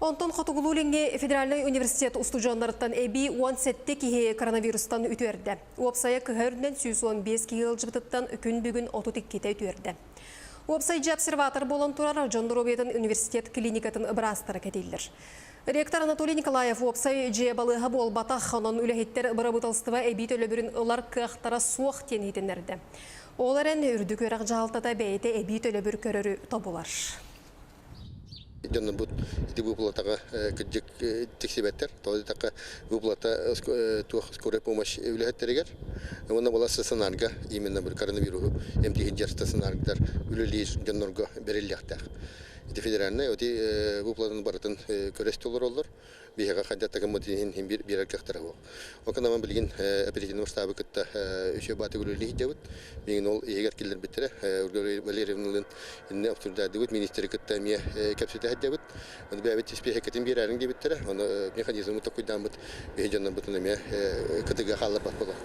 Онтон Хотугулуу-Илиҥҥи федеральнай университет устудьуоннарыттан эбии 17 киһи коронавирустан үтүөрдэ. Уопсайа кыһа үрдүнэн 115 киһи ыалдьыбытыттан күн бүгүн 32-тэ үтүөрдэ. Уопсай дьиэ обсерватор буолан турар дьон доруобуйатын университет клиникатын быраастара кэтииллэр. Ректор Анатолий Николаев уопсай дьиэ балыыһа буолбатах, онон үлэһиттэр бырабыыталыстыба эбии төлөбүрүн ылар кыахтара суох диэн иһитиннэрдэ. Ол эрэн, үрдүк үөрэх дьаһалтата бэйэтэ эбии төлөбүр көрөрү тобулар. Дьоннорбут ити выплатаҕа кырдьык тиксибэттэр. Тоҕо диэтэххэ, выплата туох скорая помощь үлэһиттэригэр уонна була стационарга именно коронавируһу эмтиир стационардар үлэлиир дьоннорго бэриллиэхтээх. Ити федеральнай ити выплатаны барытын көрөстө олороллор. Биһиэхэ хайдах да гыммыт иһин иһин биэрэр кыахтара суох. Ол гынан билигин оперативный штабы кытта үчүгэй бааты үлэлии сылдьабыт. Билигин ол иһигэр киллэрбиттэрэ. Ольга Валерьевналыын иннэ обсуждайдыбыт, министри кытта эмиэ кэпсэтэ сылдьабыт. Ону бэйэбит испиэһэккэтин биэрээриҥ диэбиттэрэ. Ону механизмы токуйдааммыт биһи дьоннорбутун эмиэ кытыга хаалларбат буолар.